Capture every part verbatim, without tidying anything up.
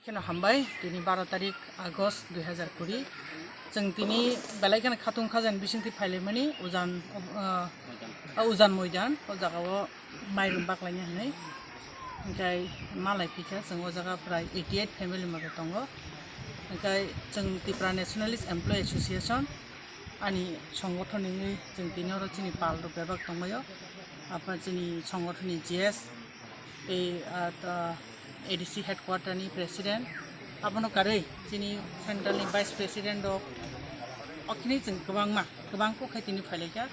Kheno hambai, tini baro tarik August dui hazar kuri. Chwng tini belai kheno khatung khajan bisingtwi phailaimani ujan, ah, ujan moidan, o jagao mairum baklaina hinwi. Hingkai malai phikha chwng o jaga prai eighty eight family mother tongo. Hingkai chwng Tipra Nationalist Employee Association ani songothon hinwi chwng tini oro chini pal rok bebak tongbaio. Apa chini songothon ni G S tei, ah, ta A D C headquarter ni president, abono karwi chini central ni vice president rok, okini chwng kwbangma, kwbang kok hai tini phailaikha.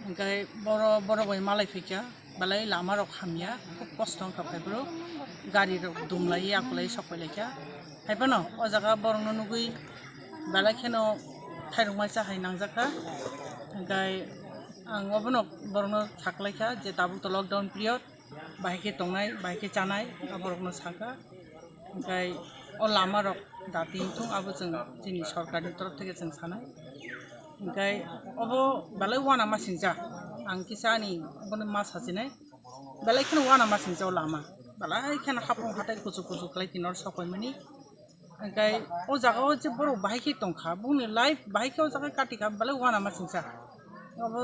Hingkai boro, boro bai malai phaikha, belai lama rok hamya, khub kosto wngkha phaibrwk, gari rok dumlai yakulai sok pailaikha. Haiphano o jaga borokno nugwi belai kheno khairokmaisa hai nangjakha. Hingkai ang obono borokno saklaikha je tabuk to lockdown period, bahai khe tongnai, bahai khe chanai, aborokno sakha. Hingkai o lama rok dati wngthung, abo chwng chini sorkarni torof theke chwng sanai. Hingkai obo belai uanamasingcha, ang kisa ani obono ma sachinai. Belai kheno uanamasingcha o lama, belai kheno hapung hatai kuchuk kuchuk khlai tini oro sok paimani. Hingkai o jaga o je borok bahai khe tongkha, bongni life bahai khe o jaga katikha, belai uanamasingcha. Obo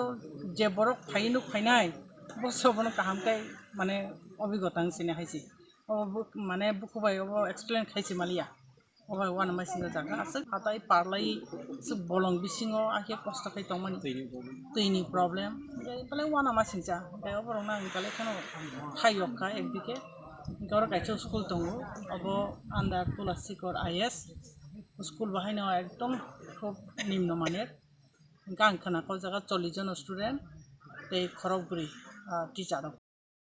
je borok phai nuk phainai, bo se obono kaham khe mane obigota wng sini hai se. Obo buk-, mane buku bai obo explain khai se maliya. Obo uanamasingcha jaga aswk hatai parlai se bolong bisingo akhe kosto khai tongmani. Twini problem. Twini problem. Hingke belai uanamasingcha. Hingke oborokno ang belai kheno khaiyokha ekdike. Hingke oro kaisa school tongo. Obo under Tulasikor I S. School bahaino ekdom khub nimno maner. Hingke ang khwnakha o jaga chollish jon student tei khorokbrwi, ah, teacher rok.